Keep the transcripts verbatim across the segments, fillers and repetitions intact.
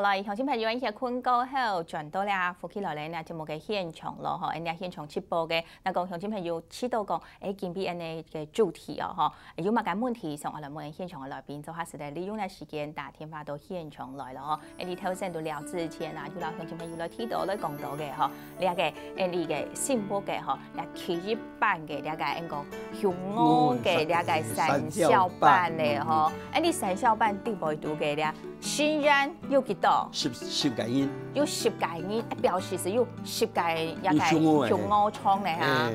來，鄉親朋友，一歇睏過後，轉到這福氣來了，這節目个現場咯，吼，恁樣現場直播个，該講鄉親朋友知道講，誒，今晡日恁樣个主題哦，吼，有麼个問題想愛來問現場个來賓，做下時來利用這時間打電話到現場來咯，吼。誒，你頭先都聊之前啊，有摎鄉親朋友來提到來講到个吼，這个，誒，你个幸福个吼，這第一版个這个，應該講，熊貓个這个產銷班个吼，誒，你產銷班底背肚个這 新人有幾多？十，十個人。有十個人，表示係有十個這个有熊貓个。熊貓場个哈。哎。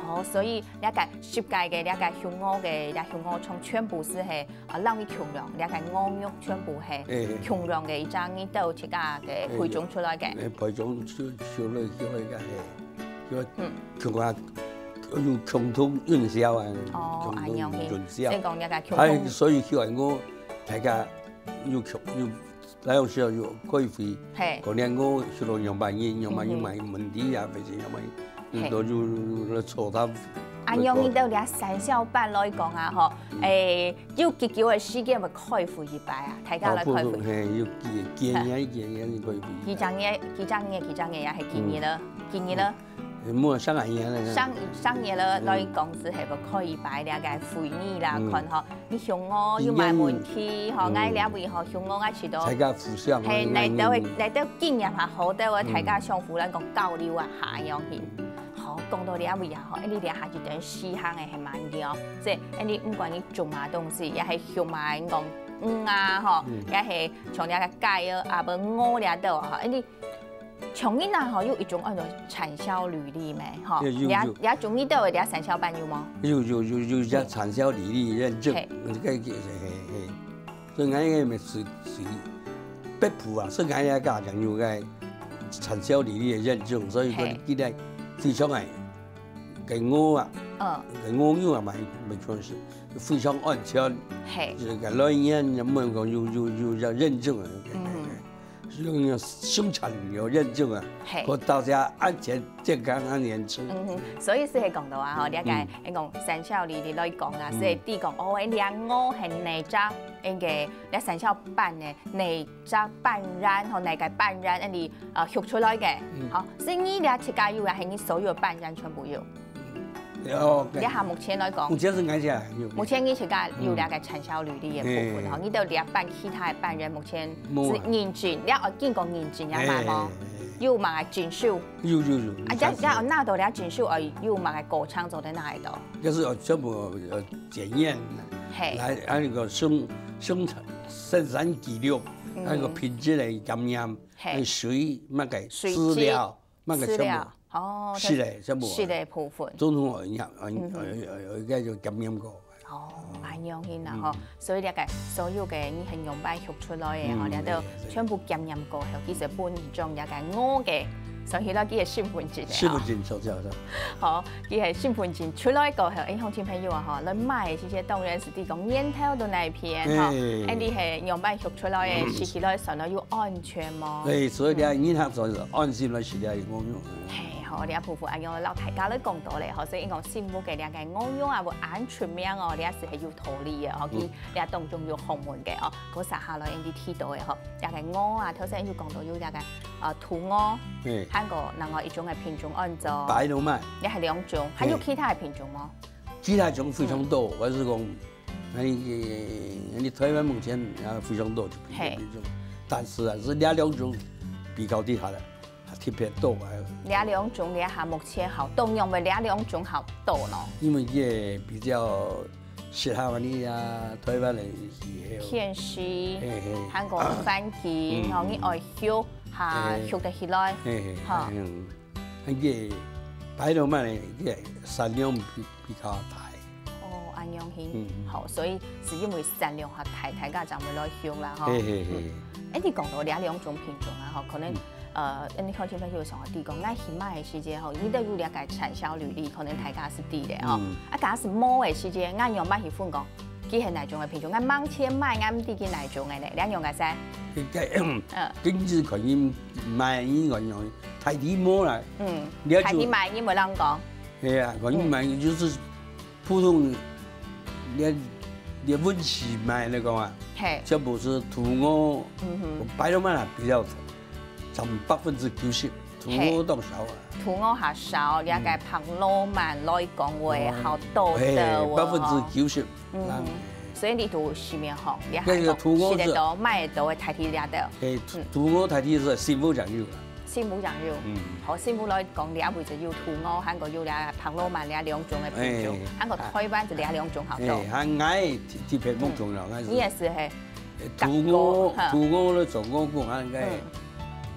哦，所以這个十個个這个熊貓个，這熊貓場全部係，啊，摎佢共樣，這个鵝肉全部係哎。共樣个一隻人都自家个培種出來个。哎，培種出，出來，出來个，嘿。就嗯。共下，用共同運銷啊，哦，共同運銷。恁樣嘿。所以講這个共同哎，所以叫我大家 有共，有，來有時候有開會，嘿。可能我去到兩百人，兩百人嗯哼。買問題啊，或者兩百人，嘿。都有，有，有，有坐談。啊，用你兜這產銷班來講啊，吼，嗯。誒，有幾久个時間會開會一擺啊？大家來開會。哦，不，嘿，有幾，幾年，幾年開會。幾隻月，幾隻月，幾隻月啊？係幾年了？嗯。幾年了？嗯。 無，上個月了。上，上月了，嗯。來公司係會開一擺這个會議啦，嗯。看吼，你熊貓有麼个問題，吼，嗯。𠊎這位吼，熊貓𠊎試著。大家互相嘿，來到，來到經驗下，好，對我大家相互來講交流啊，下樣去。好，講到這位啊，吼，你這下一段時行个係蠻久，這，你毋管你種麼東西，也係畜麼講，嗯啊，吼，嗯。也係像這个雞啊，啊，無鵝這兜啊，吼，你 像你那吼，有一種安到產銷履歷咩？吼，有，有，有。這，這種你兜个這產銷班有無？有，有，有，有，這產銷履歷認證，嘿。這个，嘿，嘿。所以𠊎个每次是北部啊，所以𠊎个家長有个產銷履歷个認證，所以講嘿。你來非常个，个鵝啊，嗯。个鵝肉啊嘛，沒錯是非常安全，嘿。這个來源也沒有講有，有，有，有認證个，嗯。 用生產有認證啊，嘿。分大家安全、健康、安全吃。嗯哼，所以係講到啊，吼，嗯。這个，嗯。應該講產銷履歷來講啊，嗯。係知講，哦，這鵝係哪隻，應該，這產銷班呢，哪隻班員，吼，哪个班員，恁樣，呃，畜出來个，嗯。吼，係你這自家有啊，還係你所有班員全部有？ 哦，這下目前來講，目前係𠊎自家有。目前你自家有這个產銷履歷个部分，嗯。吼，你兜這班其他个班員目前係認證，無啊。你愛經過認證，也嘛無？嘿，嘿，嘿。有麼个證書？有，有，有，啊，這，有證書。這愛拿到這證書，愛有麼个過程做得拿得到？就是愛全部，呃，檢驗，嘿。來，啊，那個生，生產，生產記錄，嗯。那個品質个檢驗，嘿。那水，那個水質。資料， 麼个全部。資料，哦，係咧，全部。係咧，部分。總統有，有，嗯哼。有，有，有，有，有檢驗過。哦，恁樣形啊，嗯。吼。所以這个所有个你係仰般畜出來个，吼，嗯，這兜對，對。全部檢驗過後，其實本身這个鵝个，所以佢个身份證个，身份證，吼。著，著，著。好，佢个身份證出來過後，誒，鄉親朋友啊，吼，來買个時節當然係知講源頭在哪片，吼，嘿。誒，你係仰般畜出來个，嗯。食起來算到有安全無？對，所以呢，嗯。人客就安心來食這个鵝肉。 嘿，吼，這部分恁樣摎大家來講到咧，吼，所以講新屋个這个鵝肉啊，有恁出名哦，這係有道理个，吼，嗯。佢這當中有學問个哦。過接下來，𠊎兜提到个吼，這个鵝啊，頭先有講到有這个，呃，土鵝，嘿。還過另外一種个品種安到，白龍脈。也係兩種，還有其他个品種無？嘿。其他種非常多，嗯。我是講，那你，那你台灣目前也非常多種品種，嘿。但是啊，是這兩種比較厲害个。 特別多啊。這兩種這下目前較多，因為這兩種較多咯。因為這比較適合你啊，台灣个氣候。天時，嘿，嘿。還過環境，嗯。吼，你愛畜，哈，嘿。畜得起來，嘿，嘿，吼。嗯。恁樣，白龍脈呢，這產量比，比較大。 哦，恁樣形。嗯，嗯。好，所以係因為產量較大，大家正會來畜啦，吼。嘿，嘿，嘿。嗯。誒，你講到這兩種品種啊，吼，可能，嗯。呃，你看這邊有想要提供，𠊎去買个時節吼，你兜有這个產銷履歷，可能大家係知个，吼。嗯。啊，假使無个時節，𠊎仰般去分講，佢係哪種个品種？𠊎網路買，𠊎毋知佢哪種个呢，這樣个噻。該，嗯。根據可能買，你可能大體無啦。嗯，了解。大體買，你無人講。係啊，可能買就是 普通，連，連溫室買來講啊，嘿，全部係土鵝，嗯哼。白肉鰻啊比較佔百分之九十，土鵝當少啊。土鵝較少，這个白肉鰻來講會較多兜哦。嘿，百分之九十。嗯哼。所以你都市面吼，你還講食得到、買得到个大體這兜。嘿，土，土鵝大體係新屋正有啊。 新屋正有。嗯。好，新屋來講，這位就有土鵝，還過有這白肉鰻這兩種个品種，哎，還過台灣就這兩種較多。哎，還𠊎特，特別無同樣，嗯。𠊎係，你也係嘿，土鵝，哈。土鵝咧做鵝公，啊，該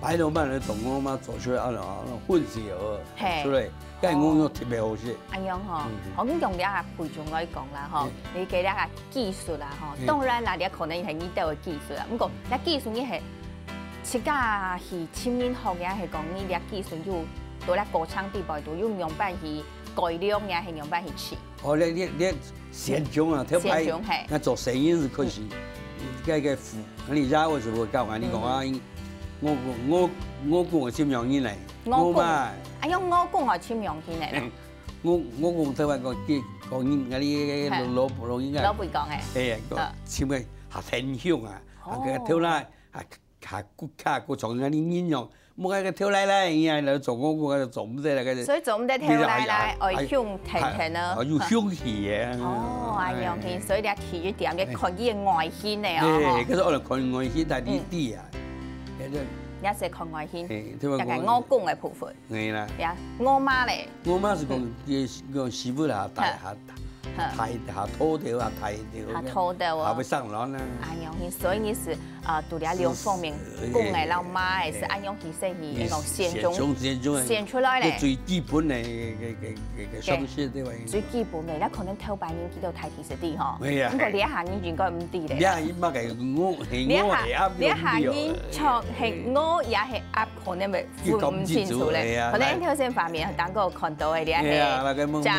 白肉鰻咧做鵝嫲，做出來啊，啊，混血兒，嘿。出來，該鵝肉特別好食。哦。恁樣吼，嗯。好，你用這个品種來講啦，吼，嗯。你个這个技術啦，吼，嗯。當然啦，你可能係你兜个技術啦，毋過，這技術你係 自家去尋人學个，還係講你這技術有到這高程地步，都有仰般去改良个，還係仰般去試？哦，你，你，你先從啊，頭擺，先從，嘿。𠊎做生意時開始，嗯。該个，該你爺為什麼教𠊎？你講啊，嗯。我，我，我，我講个尋樣人呢？我講，我嘛。哎喲，我講个尋樣人呢？嗯。我，我講頭擺講，講人，𠊎哩老，嘿。老，老人家。老輩講个。哎呀，講，嗯。尋个較天香啊，哦。啊，該頭那，啊， 較骨，較骨長，恁呢人樣，莫該个頭拉拉，哎呀，來做鵝公，該做毋得啦，該。所以做毋得頭拉拉，哎呀，愛香甜甜啊。哎，哎，有香氣个。哦，哎，恁樣去，所以你愛試一點，你看佢个外形个哦，哎，吼。可是愛來看外形，但你知啊，嗯。該个。你也係看外形，哎，對吧？大概鵝公个部分。哎啦。呀，鵝嫲咧？鵝嫲係講，嗯。也是講媳婦啦，大，哈。大， 哈。大下土豆啊，大豆，下土豆啊。下會上卵啊。恁樣去，所以你係，啊，除了兩方面，是，公个摎嫲个，是，是，恁樣去先去，是，該種先種，先種，先種个。選出來咧。這最基本个，个，个，个，个常識，對吧？最基本个，該可能頭擺人知道大體係知吼。對啊。毋過這下人應該毋知咧。這下人嘛，該鵝，係鵝，這下，係鴨，這下人著係鵝也係鴨，可能會 分毋清楚咧。可能頭先畫面當中看到个，這係，係啊，該个問，正，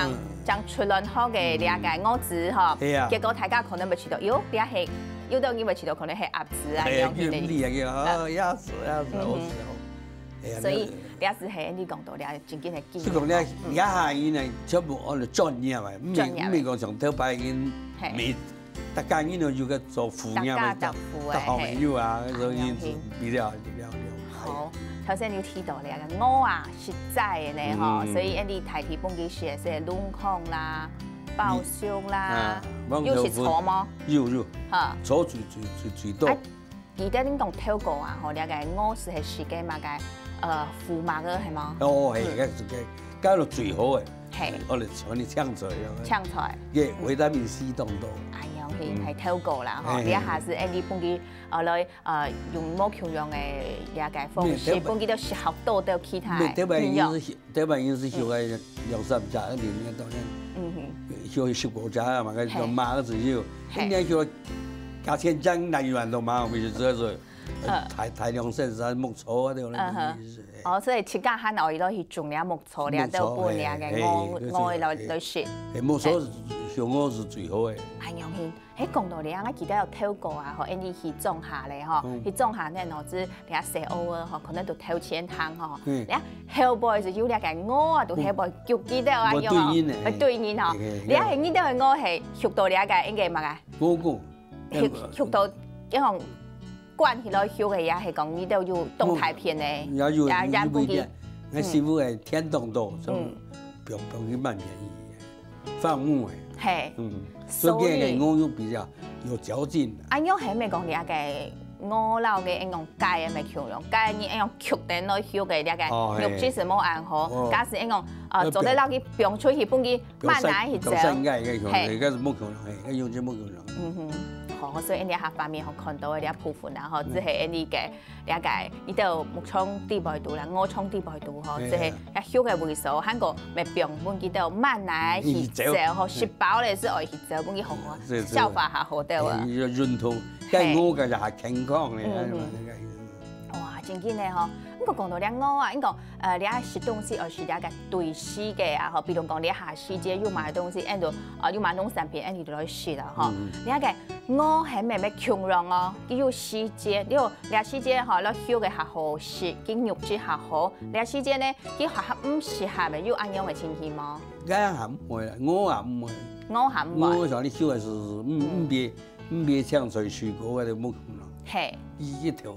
正出卵好个這个鵝子吼，係啊。結果大家可能會試著，喲，這係，有兜人會試著可能係鴨子啊，係啊，樣形个。就毋知啊，叫，哦，鴨子，鴨子，嗯哼。好笑。係啊，所以，這係你講到這正經个經驗。係講這，嗯。這下人呢，全部按照專業啊，毋係，專業个。毋係講像頭擺人，嘿。每 大家人都有个做副業个，大家做副个，大，大好朋友啊，嘿。所以因此比較，比較了解。好，頭先有提到這个鵝啊，食齋个呢，吼，嗯。所以恁呢大體分佢食个係卵殼啦、包粟啦，啊，有食草無？有，有。哈。草最，最，最，最多。啊，記得恁講透過啊，吼，這个鵝係，係食个麼个，呃，胡麻个，係無？哦，係，嗯。該係个，該就最好个。 嘿。哦，你像你青菜一樣。青菜。个維他命C當多。哎喲，嘿，嗯。還透過啦，吼，嘿，嘿。這下係恁呢分佢，呃，來，呃，用無共樣个這个方式，分佢都適合多到其他个營養。對，對吧？因為是，對吧？因為是小个兩三隻，一年个當然，嗯哼。小十五隻啊嘛，該種馬个時候，嘿。一年小加千張來源都嘛，為是這个，呃，大，大量生產牧草啊，對吧？嗯哼。 哦，所以自家還愛落去種這牧草，這都分這个鵝，嘿，嘿，鵝來，來食。嘿，牧草係，嘿。上好係最好个。哎喲，嘿，嘿，講到這，𠊎記得有透過啊，吼，恁呢去種下咧，吼，嗯。去種下呢，喏，係這細嬰仔，吼，可能就頭前行，吼，嗯。然後後背係有這个鵝啊，就後背逐佢兜啊，嗯。樣啊，會對人个，會對人吼。嘿，嘿，這係你兜个鵝係逐到這个，應該麼个？鵝公。逐，逐到，因為 關起來畜个，也係講你兜有當大片个，也，也，也有，也分佢，有一點。𠊎師傅个田當多，所以嗯。放，放去賣便宜，放牧个。嘿。嗯。所以所以該个鵝肉比較有嚼勁。恁樣係毋係講這个鵝摎个，恁樣雞个毋係共樣，雞你恁樣畜等來畜个，這个哦，嘿。肉質係無恁好。哦。假使恁樣，呃，呃，做得摎佢放出去，分佢 慢慢去走。該，該，該，嘿。該係無可能，嘿，該完全無可能。嗯哼，好，所以這下畫面吼看到个這部分啦，吼，嗯。只係恁呢个，了解，你兜牧場底背肚啦，鵝場底背肚吼，嘿，只係嘿。該畜个位所，還過愛放分佢兜慢慢去走，去走。吼，嗯。食飽咧係愛去走，分佢好啊，是，是。消化下好兜啊。嘿，要運動，嘿。該鵝个就較健康咧，嗯哼。哎呀，該个。哇，真緊个吼，毋過講到這鵝啊，應該 呃，這食東西愛食這个對時个啊，吼，比如講這下時節有麼个東西，恁樣，呃，有麼个農產品，恁樣就來食啦，吼。嗯。這个鵝係毋係共樣哦，佢有時節，你有這時節吼，來畜个較好食，佢肉質較好。這時節呢，佢較毋適合个，有恁樣个情形無？該也毋會啦，鵝也毋會。鵝也毋會。鵝像你畜个係，嗯，嗯。毋會。毋係青菜水果个都無用咯。嘿，佢一條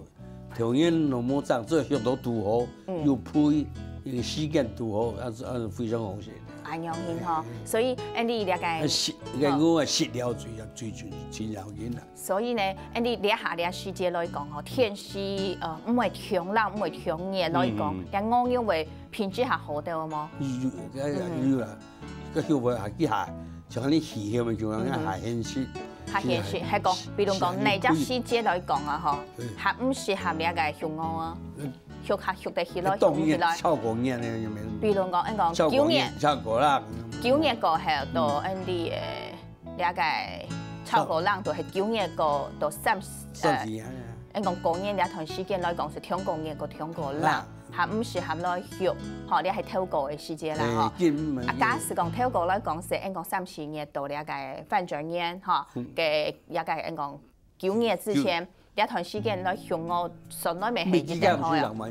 條件都無長，只要畜到堵好，嗯又肥，个時間堵好，啊啊非常好食。恁樣形吼，所以恁你了解，啊食，个我个食料最最最最要緊啦。所以呢，恁你這下這時節來講吼，天時呃毋會忒冷，毋會忒熱來講嗯，這鵝肉會品質較好得無？有有有啦，个畜會下幾下，像你氣候个情況下下現食，較現實，係講，比如講，哪隻時節來講啊吼，較毋適合這个畜鵝啊，畜下畜得起來，畜毋起來。超過年呢，有沒有？比如講，恁講超過九月，年，超過啦，九月過後到恁你个這个超過冷，就係九月過到三十，三十年啊。恁講過年這段時間來講係忒過熱過忒過冷，較毋適合來畜，吼，這係頭過个時節啦吼。今啊，假使講頭過來講係，恁講三十年到這个翻轉年吼，个這个恁講九月之前，這段時間來畜鵝，算來乜係一定好呀。嘛，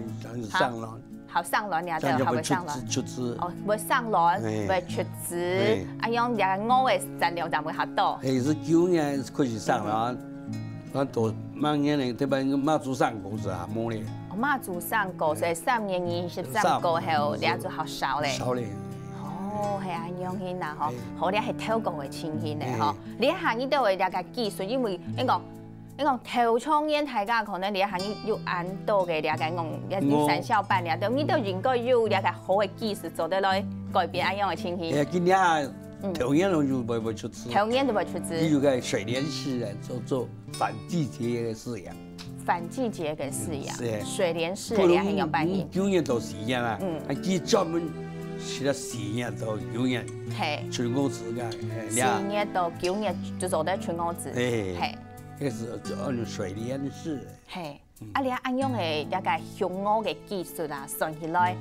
上來，好上卵呀，對，好會上卵。出汁。哦，會上卵，會出汁，啊，用這个鵝个產量就會較多。係，係九月開始上卵，啊，到明年呢，這邊媽祖上果子啊，無咧。媽祖上果，所以三月二十三過後，這就好少咧。少咧。哦，係恁樣形啦吼，好，這係頭過个情形咧吼。這下你都會了解技術，因為恁講。 你講頭創年大家可能這下你有恁多个了解，講也有產銷班了，對，你都應該有了解好个技術做得來改變恁樣个情形。哎，今年啊，頭年就會會出汁，頭年就會出汁，有个水蓮式啊，做做反季節个飼養。反季節个飼養，是水蓮式个這係樣般形。九月到四月啦，嗯，啊，佢專門係到四月到九月，嘿，春公子个，四月到九月就做得春公子，哎，嘿。 該係就按照水蓮式。嘿，啊，你恁樣个這个畜鵝个技術啊，算起來，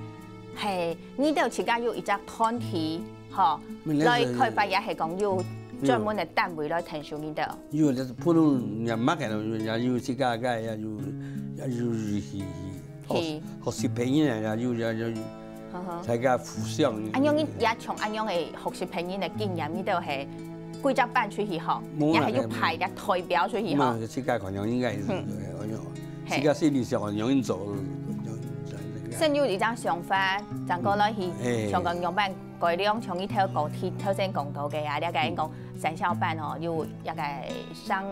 嘿，你兜自家有一隻團體，吼，來開發也係講有專門个單位來承受你兜。有，普通也買个，也有自家个，也有也有去去學學習培育啊，也有也有。 大家互相。恁樣你也從恁樣个學習培育个經驗，你都係歸隻班出去吼，也係有派个代表出去吼。自家可能應該係，自家心理上容易做。先有一張想法，正過來去，像講樣般改良，像你頭過去頭先講到个啊，了解講產銷班哦，有大概上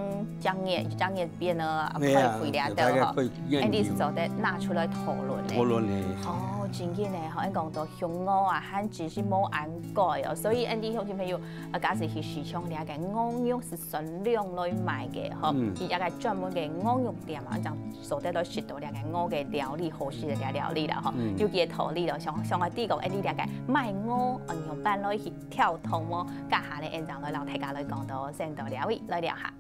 正月、正月變啊，開會了的吼，恁樣做得拿出來討論咧。討論咧。哦，真緊咧吼，恁講到 畜鵝啊，還真係無恁該哦。所以，恁樣鄉親朋友，啊，假使去市場了解，鵝肉係算量來賣个吼，佢一個專門个鵝肉店啊，正做得來食到了解鵝个料理，好食个料理啦吼，有幾个道理咯。像像我知講，恁樣了解賣鵝，啊，樣般來去跳動哦，這下呢，恁樣來摎大家來講到先到這位，來尞下。